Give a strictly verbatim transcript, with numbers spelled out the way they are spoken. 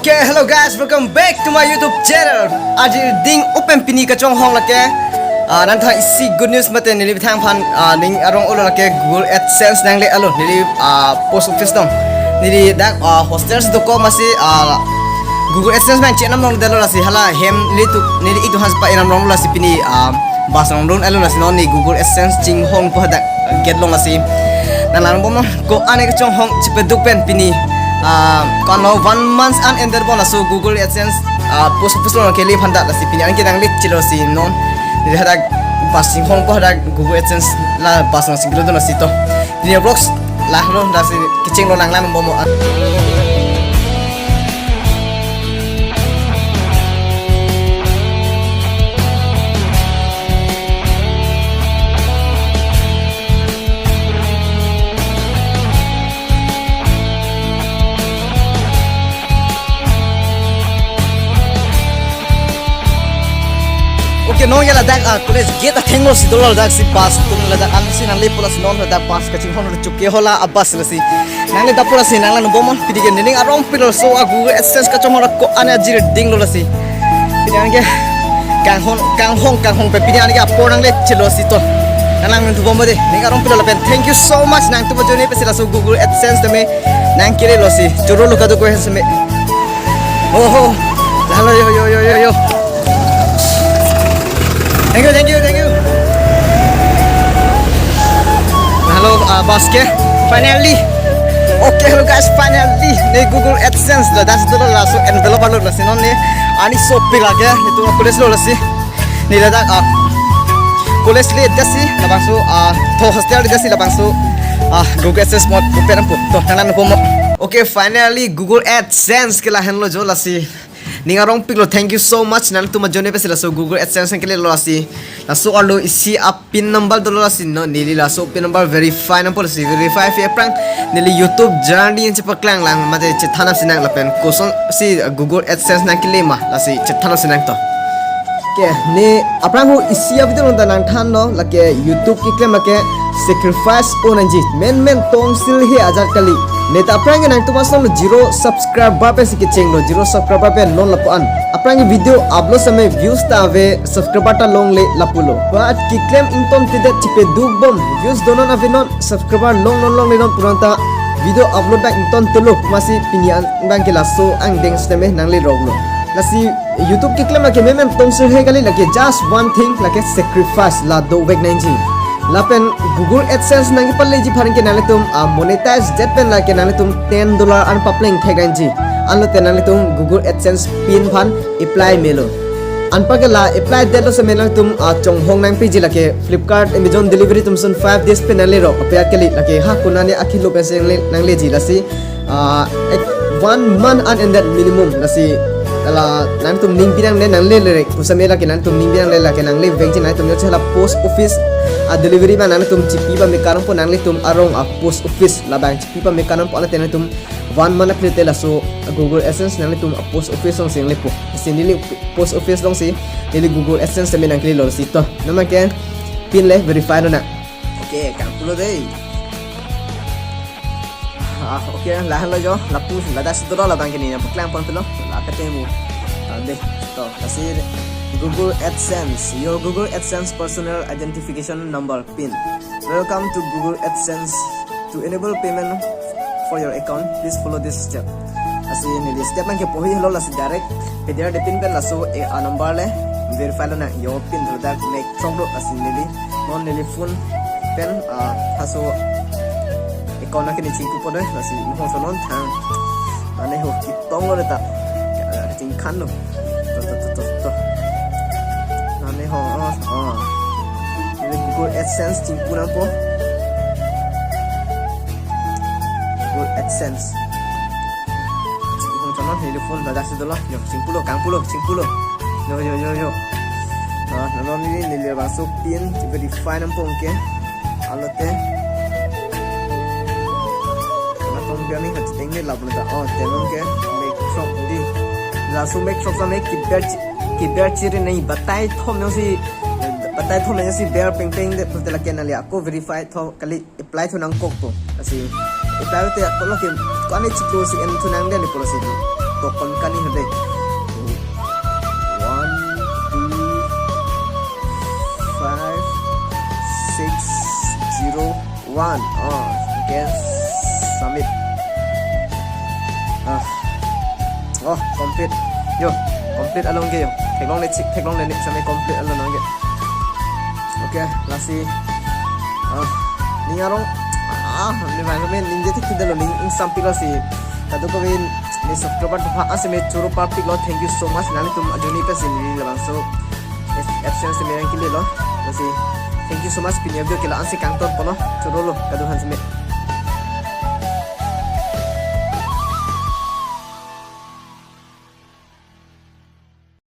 Okay, hello guys, welcome back to my YouTube channel. Ajir ding open pini kachonghong lake. Ah, nangthan isi good news mate neli bithang aphan, ah, ning arong olo lake Google AdSense nangle alo neli, ah, post office tong. Neli dak, ah, hostel si dokok masi, ah, Google AdSense nang chenam nong dalo lasi hala hem neli tu neli itu has pa inam nong lasi pini, ah, bus nong dun alo lasi non ne Google AdSense chinghong po hadak gate along lasi. Nang lang bom ko-an ke chonghong chipeduk pen pini, ah, ko-an lo one month an ender bon laso Google AdSense, ah, post office along kele aphan dak lasi pini an ke nangle chelo si non. Neli hadak bus chinghong po hadak Google AdSense la bus nang singlo dun lasi to. Pini vlogs lahelo lasi kechenglo nang lang bom. Okay, non ya ladak, ah, college gate athenglo si dolo ladak si bus atum ladak an si nanglepo lasi non ladak bus kachinghon chuke hola a bus lasi. Nangle dapo lasi nang lang bom pini ke nening arong pilo so a Google AdSense kachonghong ko-an ajir dinglo lasi. Pini an ke kanghon kanghong kanghong pe pini an ke apor nangle chelo si to. Nang lang bom de. Ning arong pilo lapen thank you so much nangtum ajoine pesi laso Google AdSense tame nang kele lo si. Choro lo kado ko he seme. Oh ho. Hello yo yo yo yo yo. Thank you, thank you, thank you. Hello, uh, bus ke. Finally. Okay, hello guys, finally. Ne Google AdSense la das dolo laso envelope alo lasi non ne. Ani sopi lake, itu college lo lasi. Ne ladak, ah, college le dasi, labangso, ah, to hostel le dasi, labangso, ah, Google AdSense mo open po. To, nang lang bom. Okay, finally Google AdSense ke lahenlo jo lasi. Ning arong piklo, thank you so much. Nangtum ajoine pesi laso Google AdSense nang kele lo lasi. Laso arlo isi a pin number dolo lasi no, neli laso pin number verify nangpo lasi. Verify pi aphrang neli YouTube journey yang chepaklang lang mate chethanam si nang lapen kosonsi, uh, Google AdSense nang kele ma lasi chethanam si nang to. Okay, ne aphrang ho isi a video along ta nangthanlo lake YouTube keklem lake sacrifice o nangji. Menmen tongsil he ajat kali. Ne ta aphrang ke nangtum ason lo zero subscriber pensi kechenglo, zero subscriber pen non lapu-an. Aphrang ke video upload same views ta ave, subscriber ta longle lapulo. But keklem ingtontedet chipeduk bom, views donon ave non, subscriber long non longle non puranta video upload ta ingtontelo masi pini an bang ke laso angdeng sitame nangle roklo. Lasi YouTube keklem lake menmen tongsil he kali lake just one thing lake sacrifice la dovek nangji. Lapen Google AdSense nang kepaleji aphan ke nanglitum, ah, monetize det pen lake nanglitum ten dollar an papleng thek nangji. Anlote nanglitum Google AdSense pin aphan apply melo. Anparke la apply detlo seme nanglitum, ah, chonghong nangpiji lake Flipkart, Amazon delivery atum ason five days pen nangle rok apya kali lake ha konane akhilo pensi nangle nangleji lasi. Ah, ek, one month an ended minimum lasi la nangtum ning binang ne nangle le rek pusame lake nangtum ning binang le lake nangle vekji nangtum yo chela post office a delivery ma nangtum chipi pame kanong po nanglitum arong a post office labang chipi pame kanong po alate nangtum one month akhil te laso Google AdSense nangtum a post office alongsi nanglepo. Si neli post office alongsi neli Google AdSense tame nangkele lo si to. Namake pin le verify lo na. Okay, kangpulo dei. Ah, okay, lahenlo jo, lapu, ladak si dolo labang kini, paklang pon pilo, la ketemu. Ah, dei, to, lasi Google AdSense, your Google AdSense personal identification number pin. Welcome to Google AdSense. To enable payment for your account, please follow this step. Lasi neli step nang kepohi helo lasi direct pedir de pin pen laso, eh, a number le verify lo nang yo pin do dak mek chong do lasi neli non neli phone pen, ah, laso account nang kini chingkupo dei lasi mohon so non thang. Mane ho kitong lo ta. Chingkhan lo. To, to, to, to, to. Mane ho, oh, oh. Neli Google AdSense chingpu nangpo. Google AdSense. Chingpu channel neli phone ladak si dolo. Yo, chingpulo, kangpulo, chingpulo. Yo, yo, yo, yo. Ah, non neli, neli labangso pin, verify nangpo ke. Anlote. Karena tong biar nih, hati tinggi lah, belum tak. Oh, tenong ke, make frog di. Langsung make frog sama kiber ci-, kiber ciri nih, batai thom yang si, batai thom yang si ber peng peng de, putih lagi nali ako verify tho kali apply tho nangkok to. Lasi apply te ako lagi, ko ani chiklo si en tho nang de ni polo si. To kon kani One. Oh, okay. Submit. Ah. Oh, complete. Yo, complete along ke yo. Theklongle chik, theklongle ne, sami complete along ke. Okay, lasi. Ah, ning arong. Ah, ni bang kami ning jadi kita lo ning ing sampai lo si. Kado kami ni subscriber tu ha asi me choro parpik lo. Thank you so much. Nanglitum ajoine pensi ni labangso absence si merang kili lo. Lasi. Thank you so much. Pini video ke la-an si kangton po lo. Choro lo. Kado han si me.